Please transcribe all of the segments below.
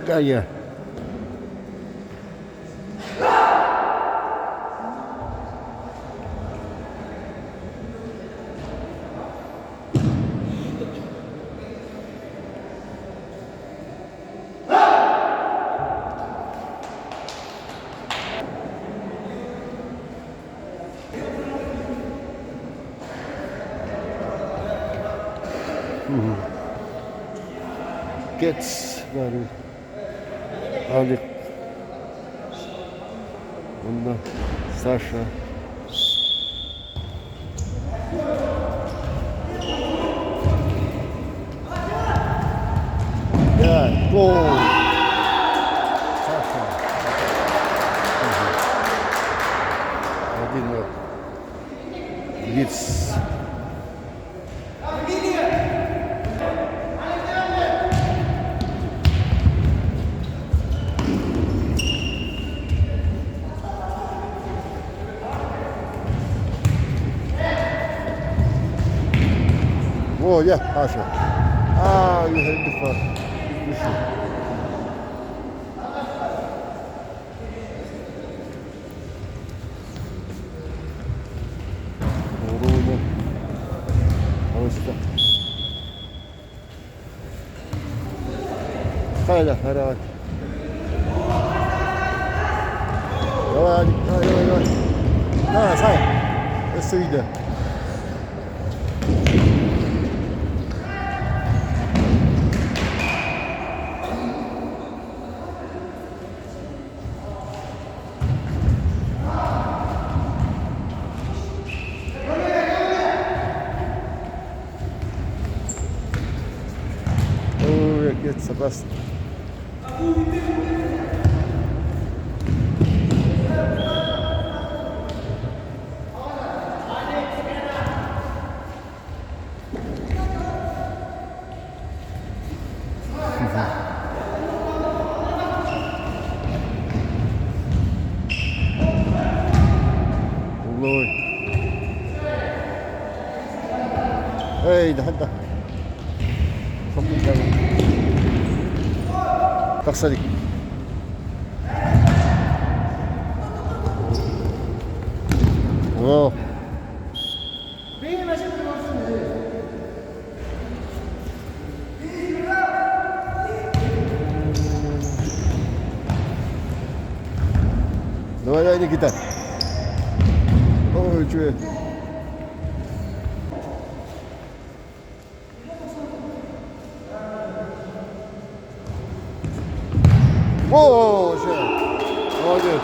Ганя. Кец Алик уонна Саша Да, гол! Саша. Один вот. Лиц. О, я, Паша. А, Уруйну. Алыста. Хайда, давай. Давай, давай, давай, давай. Давай, Сай. Өссө үйдө. Ой, Себастьян. Угловой. Эй, да, да. Тахса илик. О. Давай, давай, Никита. Ой, үчүгэй. О, Молодец.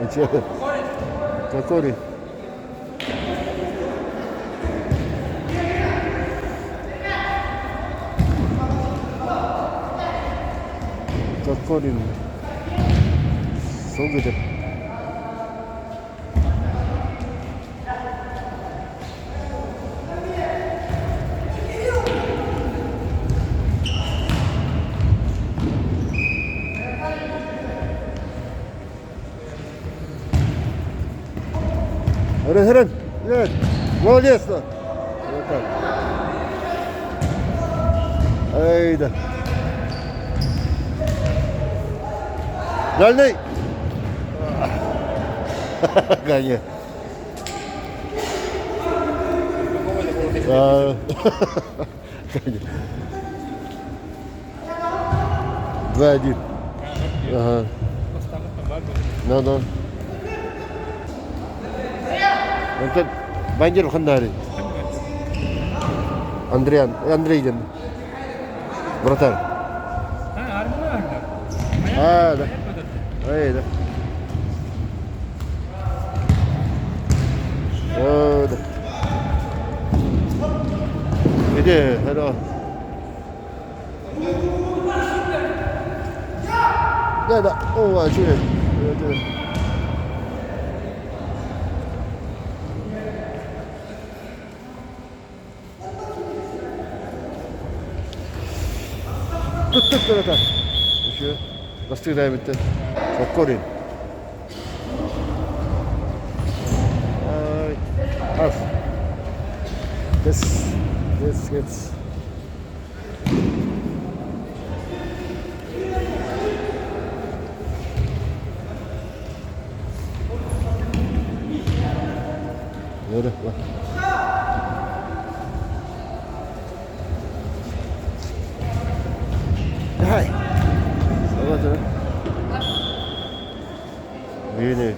Ничего. Кокори. Кокорин. Сылгы Өрөһөрөн, нет, молодец. Вот так. Эй, да. Дальний. Ганя. 2-1. Ага. Ну, ну. Онтон бандер ханнари. Андриан, Андрей диэн. Вратарь. А, да. Эй, да. О, да. Иди, hello. Да, да. О, че. Тут-тут Еще бастыгдай битте. Кокорин. Ай. Ас. Бес. Кэс, кэс. Yürü, bak. Давай. Давай, Вини.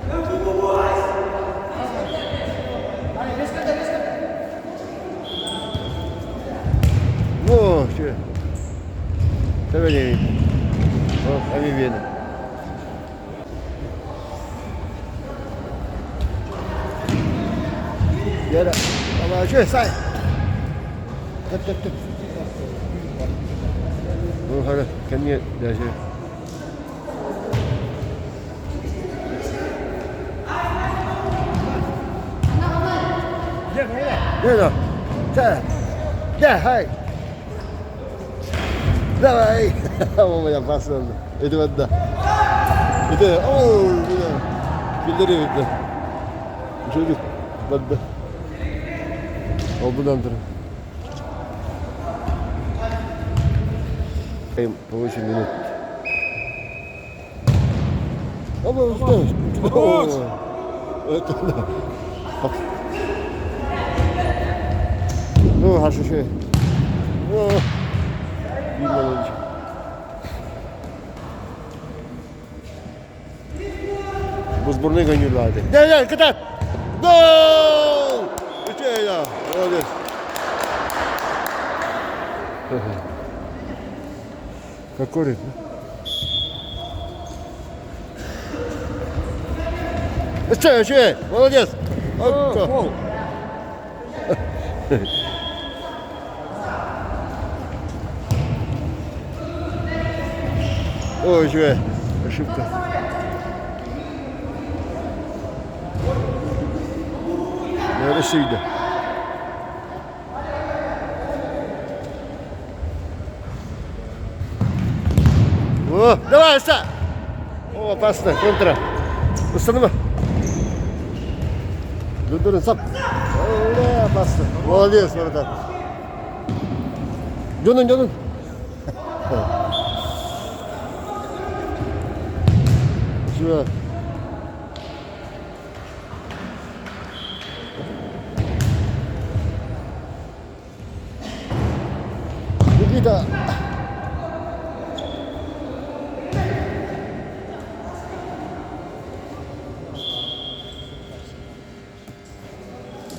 О, че. Тэбэлиэбит. О, эми биэнэ. Yere. Ama şey say. Tıp tıp tıp. Bu hadi kendi derece. Дьэ, Чэ, дьэ, хай. Давай. О, пас Ити бадда. Ити, о, киллери битте. Çocuk бадда. Oldudan турар. По 8 минут. О, это да. Ну, хорошо. О, видно, Бу сборнай гонюлаады. Дэ, дэ, кытат! Гол! Үчүгэй да, молодец. Какой ритм? Үчүгэй, үчүгэй, молодец. Гол. Ой, үчүгэй, ошибка. Нөрө сүйдө. О, давай, Са! О, опасно, контра. Установа. Дудурин, сап. О, опасно. Молодец, вратарь. Дьонун, дьонун. Чего? Никита.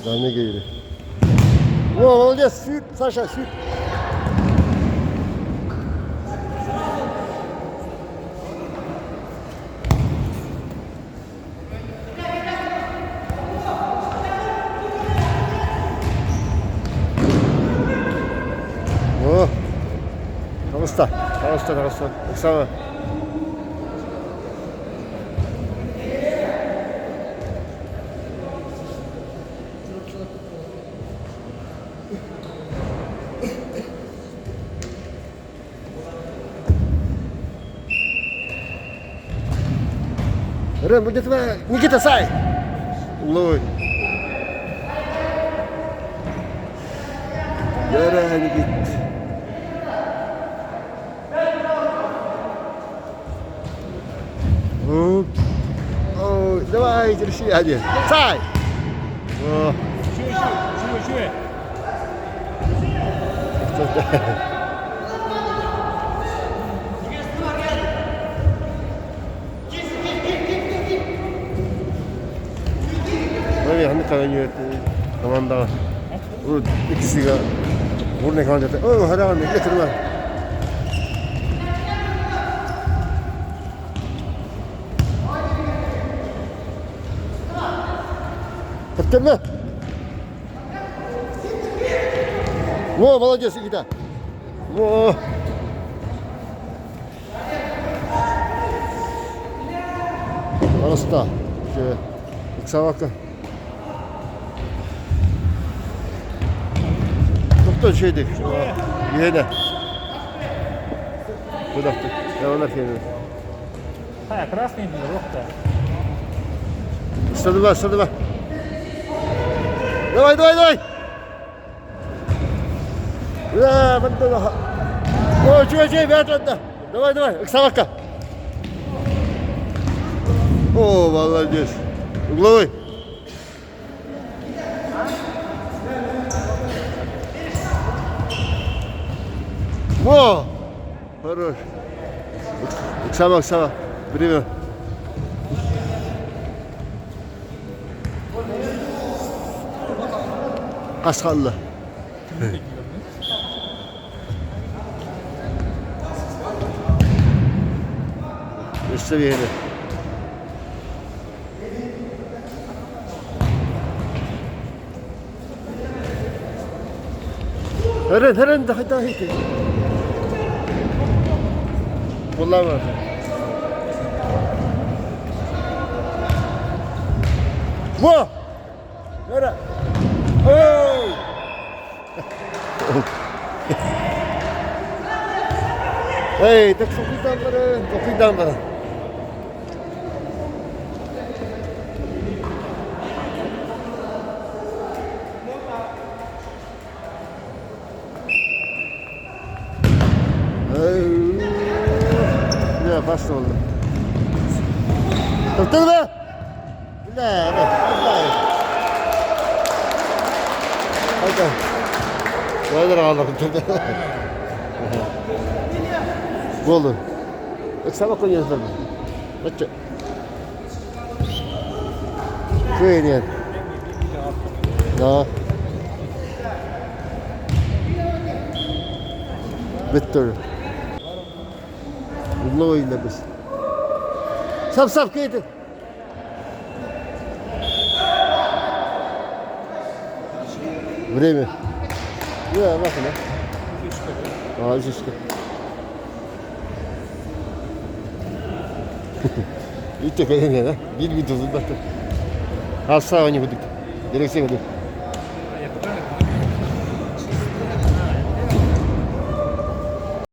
Данный Гейри. О, молодец, свип, Саша, свип. О, таҕыста, таҕыста, таҕыста. Оксана. Рен, будет Никита, сай! Лой. Yere git. О, давай, держи, один. Сай! О. Чуй, чуй, чуй. Ханнык командаҕа урут иккисигэ урнай командата о хараҕын икки Подтяни. Во, молодец, Никита. Во. Таҕыста. Ыксабакка. Тохтон үчүгэйдик. Иһэнэ. Кудахтык. Яванар киэнэ. Хайа, красный был, рохта. 102, 102. Давай, давай, давай. Да, манна. О, чуй, чуй, бэт онно. Давай, давай, ыксабакка. О, молодец. Угловой. Во! Хорош. Ыксаба, ыксаба. Время. Хас хаалла? Өссө биһиэнэ. Hırın hırın daha daha iyi. Bunlar var. Во! Yara! Эй! Эй, так толкуйдаан барын, толкуйдаан барын. Дьэ, бас буолла. Туттун ба? Бля, бля. Буоллун. Ыксаба коньяздыр. Бачча. Кыайан. Да. Бүттүр. Угловой лабыс. Сап-сап кыйды. Время. Я, бакын, а. Үчүскэ. Итте кэлэн да? Биир минут узун баттар. Асаа они кудук. Дирекция кудук.